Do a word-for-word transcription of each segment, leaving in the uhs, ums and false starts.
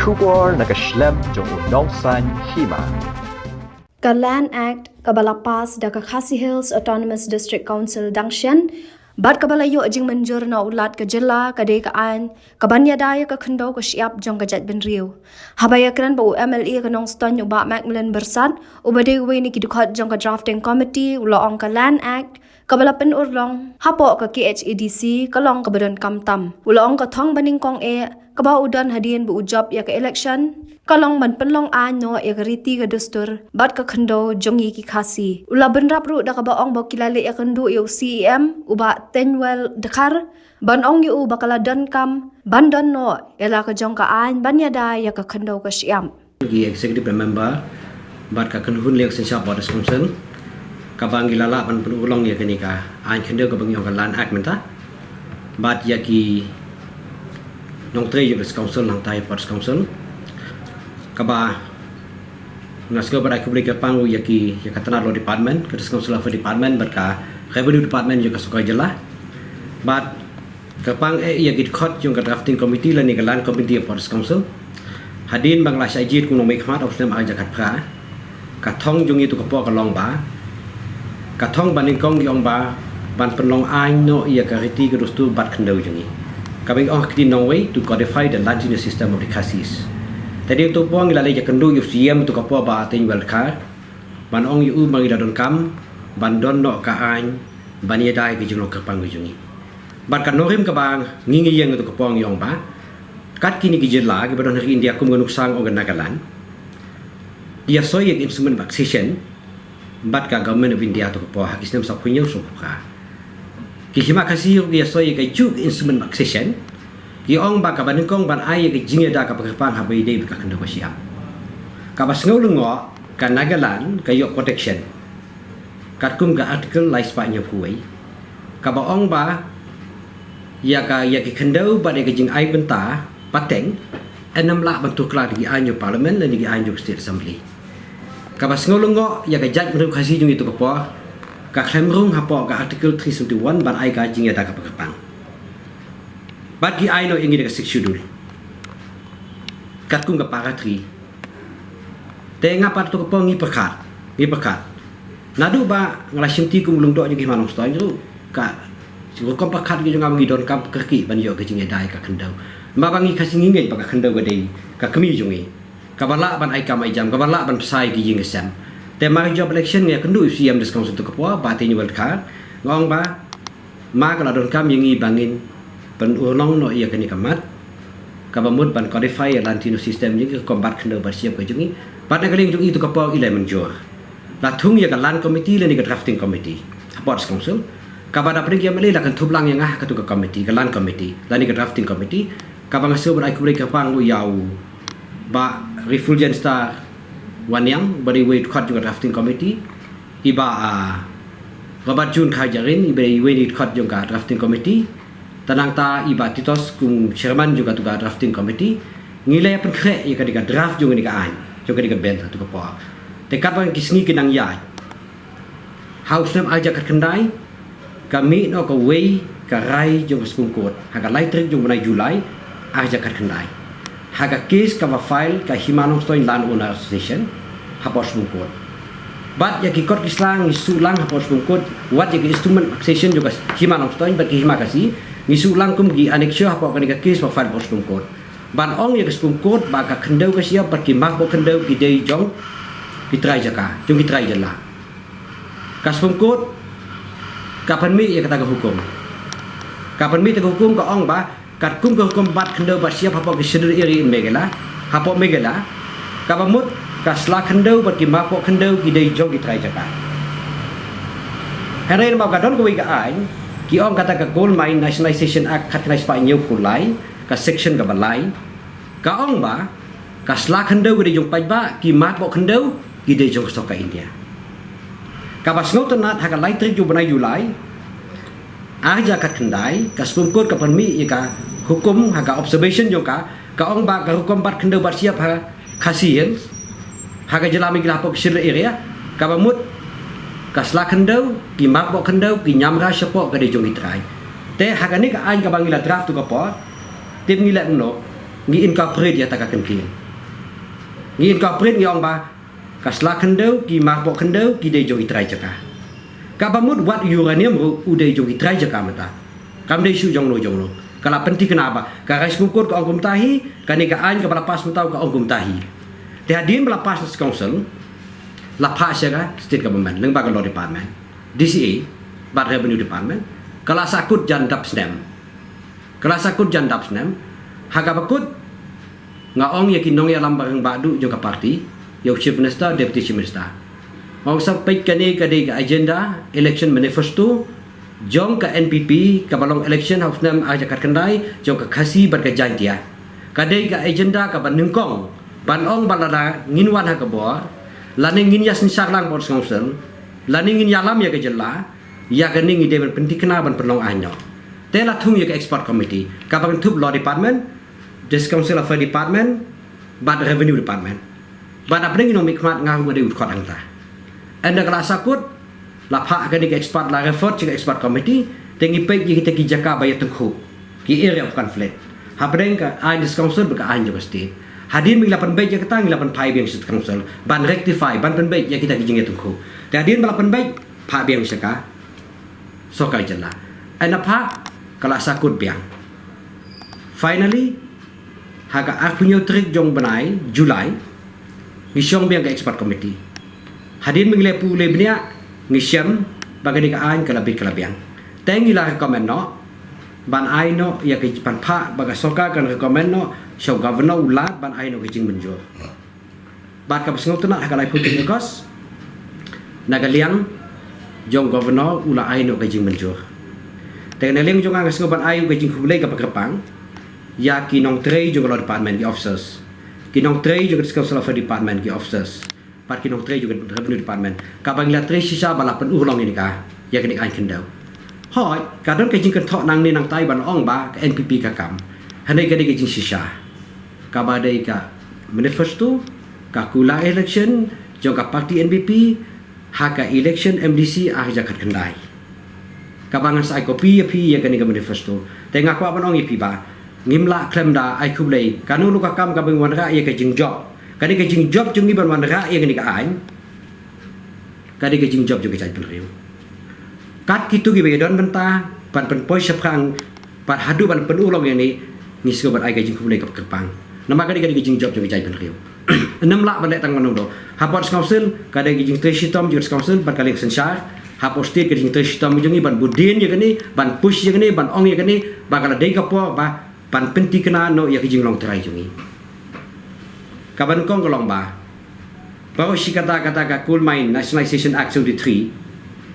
Khubor na ka shlem jong u nongsan hima. Ka Land Act kaba la pass da ka Khasi Hills Autonomous District Council dang shen, bad kaba la ïoh jingmynjur na u Lat ka jylla, ka dei ka aiñ kaban ïada ïa ka khyndew ka shyiap jong ka jaitbynriew. Haba ïakren bad u M L A ka Nongstoiñ, u Bah Macmillan Byrsat, uba dei uwei na ki dkhot jong ka drafting committee, u la ong ka Land Act kaba la pynurlong hapoh ka K H A D C ka long kaba donkam tam. U la ong ka thong banyngkong eh kaba u don hadien ba u jop ïa ka election ka long ban pynlong aiñ noh ïa ka riti ka dustur bad ka khyndew jong ngi ki Khasi. U la bynrap ruh da kaba ong ba ki la leit ïakynduh ïa u C E M, u Bah Teignmawr Dkhar, ban ong ïa u ba ka la donkam ban don noh ïa la ka jong ka aiñ ban ïada ïa ka khyndew ka shyiap. Ki executive member bad ka kynhun leh synshar Port Council kaba ngi la lah ban pynurlong ïa kane ka aiñ khyndew kaba ngi ong ka Land Act mynta, bad ïa ki nongtrei jong ka District Council, nangta ïa Port Council, kaba nga sngew ban ai khublei kyrpang ïa ki, ïa ka tnad Law Department, ka District Council Affairs Department bad ka Revenue Department jong ka sorkar jylla. Bad kyrpang eh ïa ki dkhot jong ka drafting committee lane ka Land Committee of Port Council. Hadien ba nga la shah jied kum u nongmihkhmat ha u snem ar hajar khatphra, ka thong jong ngi tu ka por ka long ba, ka thong banyngkong ki ong ba ban pynlong aiñ noh ïa ka riti ka dustur bad khyndew jong ngi. Kaba ngi ong ha ka ktien nongwei, to codify the land tenure system of the Khasis. Te hadien tu ka por ngi la leit ïakynduh ïa u C E M tu ka por, Bah Teignmawr Dkhar, ban ong ïa u ba ngi la donkam ban don noh ka aiñ ban ïada ïa ka jinglong kyrpang ka jong ngi. Bad ka nongrim kaba ngi ngi ïeng tu ka por ngi ong ba, kat kine ki jylla kiba don ha ri India kum ka nuksa ngi ong ka Nagaland, ki ïasoi ïa ka Instrument of Accession bad ka Government of India tu ka por ha ki snem sawphew hynñiew sawphew phra. Ki hima Khasi ruh ki ïasoi ïa kajuh ka Instrument of Accession, ki ong ba kaba nyngkong ban ai ïa ka jingïada kaba kyrpang haba ïadei bad ka khyndew ka shyiap. Kaba sngew lyngngoh, ka Nagaland ka ïoh protection katkum ka Article lai spah hynñiewphew wei, kaba ong ba ïa ka, ïa ki khyndew bad ïa ka jingai bynta pateng, ym lah ban tuklar da ki aiñ jong Parliament lane da ki aiñ jong State Assembly. Kaba sngew lyngngoh, ïa ka jaitbynriew Khasi jong ngi tu ka por ka khlem rung hapoh ka Article three seventy-one ban ai ka jingïada kaba kyrpang. Bad ki ai noh ïa ngi da ka Sixth Schedule katkum ka Para three. Te nga pat tu ka por ngi pyrkhat, ngi pyrkhat. Naduh ba nga la shimti kum u lyngdoh jong ki hima Nongstoiñ ruh, ka rukom pyrkhat ki jong nga ba ngi donkam kyrkieh ban ïoh ka jingïada ïa ka khyndew. Namar ba ngi Khasi ngi ngeit ba ka khyndew ka dei ka kmie jong ngi, kaba lah ban ai kam ai jam, kaba lah ban bsa ïa ki ïing ki sem. Te mar jop election ngi ïakynduh ïa u C E M District Council tu ka por, Bah Teignmawr Dkhar, nga ong ba ma ka la donkam ïa ngi ba ngin pynurlong noh ïa kane ka mat kaba mut ban codify ïa land tenure system jong ngi, ka rukom bat khyndew bat shyiap ka jong ngi. Bad na ka liang jong i tu ka por i la mynjur. La thung ïa ka Land Committee lane ka Drafting Committee ha Port Council, kaba da pdeng ki M L A la kynthup lang ïa nga ha katu ka committee, ka Land Committee lane ka Drafting Committee, kaba nga sngew ban ai khublei kyrpang ruh ïa u Bah Refulgence Star Wanniang, ba dei uwei u dkhot jong ka Drafting Committee, i Bah, ah, Robert June Kharjahrin, i ba dei uwei u dkhot jong ka Drafting Committee, te nangta i Bah Titos kum Chairman jong katu ka Drafting Committee. Ngi la ïa pynkhreh ïa kane ka draft jong kane ka aiñ, jong kane ka bill ha katu ka por. Te katba ki sngi ki nang ïaid, ha u snem ar hajar khatkhyndai, ka mih noh kawei ka rai jong ka Supreme Court ha ka lai tarik jong u bnai July ar hajar khatkhyndai, ha ka case kaba file ka Hima Nongstoiñ Land Owner Association hapoh Supreme Court. Bad ïa ki kot ki sla ngi shu lang hapoh Supreme Court, wat ïa ka Instrument of Accession jong ka Hima Nongstoiñ bad ka Hima Khasi, ngi shu lang kum ki annexure hapoh kane ka case ba file hapoh Supreme Court, ban ong ïa ka Supreme Court ba ka khyndew ka shyiap bad ki mat hapoh khyndew ki dei jong ki trai jaka, jong ki trai jylla. Ka Supreme Court ka pynmih ïa kata ka hukum. Ka pynmih ïa kata ka hukum, ka ong ba katkum ka hukum bat khyndew bat shyiap hapoh ki Scheduled Area in Meghalaya, hapoh Meghalaya, kaba mut ka sla khyndew bad ki mat hapoh khyndew ki dei jong ki trai jaka. Hynrei namar ka don kawei ka aiñ, ki ong kata ka Coal Mine Nationalisation Act khatkhyndai spah hynñiewphew lai, ka section kaba lai, ka ong ba ka sla khyndew ka dei jong paidbah, ki mat hapoh khyndew ki dei jong ka sorkar India. Kaba sngewtynnat, ha ka lai tarik jong u bnai July ar hajar khatkhyndai, ka Supreme Court ka pynmih ïa ka hukum ha ka observation jong ka, ka ong ba ka rukom bat khyndew bat shyiap ha Khasi Hills, ha ka jylla Meghalaya hapoh ka Scheduled Area, kaba mut ka sla khyndew, ki mat hapoh khyndew, ki ñiamra shapoh ka dei jong ki trai. Te ha kane ka aiñ kaba ngi la draft tu ka por, tip ngi leh kumno, Ngi incorporate ïa kata ka kyntien. Ngi incorporate, ngi ong ba ka sla khyndew, ki marpoh khyndew ki dei jong ki trai jaka. Kaba mut wat u uranium ruh u dei jong ki trai jaka mynta. Kam dei shuh jong no jong no. Ka la pynthikna ba ka Ri Shmukot ka ong kumta hi, kane ka aiñ kaba la pass mynta ka ong kumta hi. Te hadien ba la pass na District Council, la phah sha ka State Government lyngba ka Law Department, D C A bad Revenue Department. Ka la sahkut jan dap snem. Ka la sahkut jan dap snem. Ha kaba kut, nga ong ïa ki nongïalam barangbah duh jong ka party, ïa u Chief Minister, Deputy Chief Minister. Nga ong sa peit, kane ka dei ka agenda election manifesto jong ka N P P kaba long election ha u snem ar hajar khatkhyndai jong ka Khasi bad ka Jaintia. Ka dei ka agenda kaba nyngkong ban ong ba lada ngin wan ha ka bor, lane ngin ïa synshar lang bad District Council, lane ngin ïalam ïa ka jylla, ïa kane ngi dei ban pynthikna ban pynlong aiñ noh. Te la thung ïa ka expert committee kaba kynthup Law Department, District Council Affairs Department bad Revenue Department. Bad hapdeng ki nongmihkhmat nga ruh nga dei u dkhot hangta. Ynda ka la sahkut, la phah kane ka expert, la refer sha ka expert committee. Te ngi peit ïa kita ki jaka ba ïatyngkhuh, ki area of conflict hapdeng ka aiñ District Council bad ka aiñ jong ka state. Hadien ba ngi la pynbeit ïa kata, ngi la pynphai biang sha State Council ban rectify, ban pynbeit ïa kita ki jingïatyngkhuh. Te hadien ba la pynbeit, phah biang sha ka sorkar jylla. Ynda phah, ka la sahkut biang. Finally, ha ka arphew hynñiew tarik jong u bnai July, ngi shong biang ka expert committee. Hadien ba ngi leh pule bniah, ngi shem ba kane ka aiñ ka la bit ka la biang. Te ngi la recommend noh ban ai noh ïa ka, ban phah ba ka sorkar kan recommend noh sha u Governor u Lat ban ai noh ka jingmynjur. Bad kaba sngewtynnat, ha ka laiphew tarik August, na ka liang jong u Governor u la ai noh ka jingmynjur. Te na liang jong nga, nga sngew ban ai ka jingkhublei kaba kyrpang ïa ki nongtrei jong ka Law Department, ki officers, ki nongtrei jong ka District Council Affairs Department, ki officers, bad ki nongtrei jong ka Revenue Department, kaba ngi la trei shisha ba la pynurlong ïa kane ka, ïa kane ka aiñ khyndew. Hooid, ka don ka jingkynthoh nangne nangtai ban ong ba ka N P P ka kam. Hynrei ka dei ka jingshisha kaba dei ka manifesto, ka kular election jong ka party N P P ha ka election M D C ar hajar khatkhyndai, kaba ngan sa ai copy ïa phi ïa kane ka manifesto. Te nga kwah ban ong ïa phi ba ngim lah khlem da ai khublei. Kano ruh ka kam kaba ngi wanrah ïa ka jingjop, ka dei ka jingjop jong ngi ban wanrah ïa kane ka aiñ. Ka dei ka jingjop jong ka jaitbynriew. Kat kito kiba ïadon bynta ban pynpoi shaphrang bad haduh ban pynurlong ïa kane, ngi sngew ban ai ka jingkhublei kaba kyrpang. Namar ka dei, ka dei ka jingjop jong ka jaitbynriew. Ym lah ban leh tang mano mano. Hapoh District Council ka dei ka jingtrei shitom jong ka District Council bad ka liang synshar. Hapoh state ka dei ka jingtrei shitom jong ngi ban bud dien ïa kane, ban push ïa kane, ban ong ïa kane ba ka la dei ka por ba ban pynthikna noh ïa ka jinglong trai jong ngi. Kaba nyngkong ka long ba baroh shi katta katta ka Coal Mine Nationalisation Act seventy-three,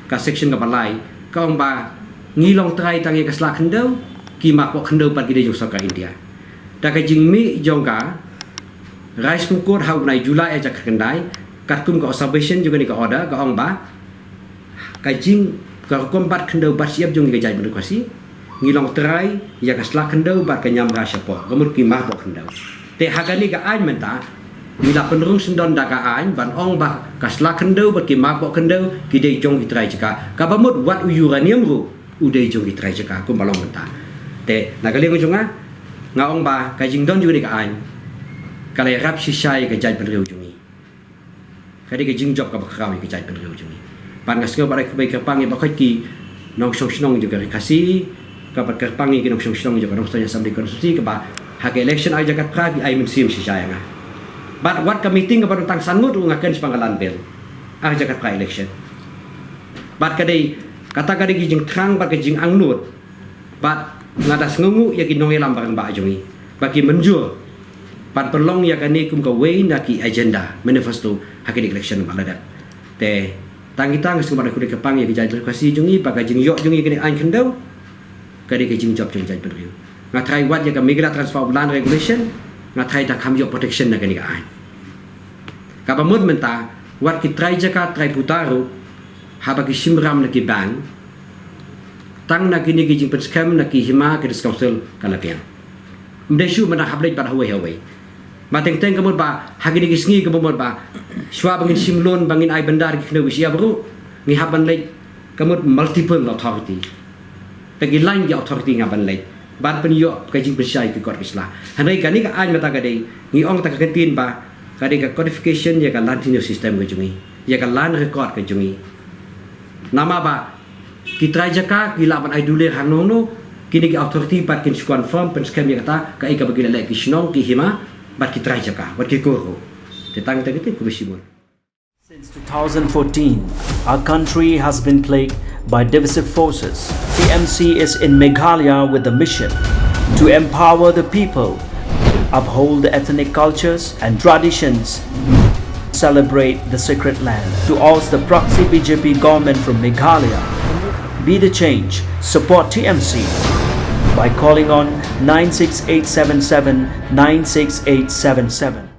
ka section kaba lai, ka ong ba ngi long trai tang ïa ka sla khyndew, ki marpoh khyndew pat ki dei jong sorkar India. Da ka jingmih jong ka Ri Shmukot ha u bnai July ar hajar khatkhyndai, katkum ka observation jong kane ka order, ka ong ba ka jing, ka rukom bat khyndew bat shyiap jong ngi ka jaitbynriew Khasi, ngi long trai ïa ka sla khyndew bad ka niamra shapoh, ka mut ki marpoh khyndew. Te ha kane ka aiñ mynta ngi la pynrung syndon da ka aiñ ban ong ba ka sla khyndew bad ki marpoh khyndew ki dei jong ki trai jaka. Kaba mut wat u uranium ruh u dei jong ki trai jaka kumba long mynta. Te na ka liang jong nga, nga ong ba ka jingdon jong kane ka aiñ ka la ïarap shisha ïa ka jaitbynriew jong ngi. Ka dei ka jingjop kaba khraw ïa ka jaitbynriew jong ngi. Bad nga sngew ban ai khublei kyrpang ïa baroh ki nongshong shnong jong ka Ri Khasi, kaba kyrpang ïa ki nongshong shnong jong ka Nongstoiñ Assembly Constituency, kaba ha ka election ar hajar khatphra ki ai mynsiem shisha ïa nga. Bad wat ka meeting kaba don tang san ngut ruh nga kren shaphang ka Land Bill ar hajar khatphra election. Bad ka dei, kata ka dei ka jingthrang bad ka jingangnud. Bad nga da sngewnguh ïa ki nongïalam barangbah jong ngi ba ki mynjur ban pynlong ïa kane kum kawei na ki agenda manifesto ha kane ka election ba la dep. Te tang kita nga sngew ban ai khublei kyrpang ïa ka jaitbynriew Khasi jong ngi ba ka jingïoh jong ngi ïa kane ka aiñ khyndew ka dei ka jingjop jong ka jaitbynriew. Nga tharai wat ïa ka Meghalaya Transfer of Land Regulation, nga tharai da kham ïoh protection na kane ka aiñ. Kaba mut mynta wat ki trai jaka, trai puta ruh, haba ki shim ram na ki bank, tang na kine ki jingpynskhem na ki hima ka District Council ka la biang. Ym dei shuh mynta hap leit bad hawei hawei. Ba teng teng ka mut ba ha kine ki sngi ka mut ba shuwa ba ngin shim loan, ba ngin ai bandar ki khyndew ki shyiap ruh, ngi hap ban leit ka mut multiple authority. Te ki lain ki authority ngi hap ban leit. Ban pynïoh ka jingpynshai ki kot ki sla. Hynrei kane ka aiñ mynta ka dei, ngi ong ta ka kyntien ba ka dei ka codification ïa ka land tenure system ka jong ngi, ïa ka land record ka jong ngi. Namar ba ki trai jaka ki lah ban ai dulir hangno hangno, kine ki authority pat kin shu confirm pynskhem ïa kata kaei kaba ki la leh ki shnong, ki hima bad ki trai jaka bad ki kur ruh. Te tang kata kata kaba shibun. Since two thousand fourteen, our country has been plagued by divisive forces. T M C is in Meghalaya with the mission to empower the people, uphold the ethnic cultures and traditions, celebrate the sacred land. To oust the proxy B J P government from Meghalaya, be the change, support T M C by calling on nine six eight seven seven nine six eight seven seven.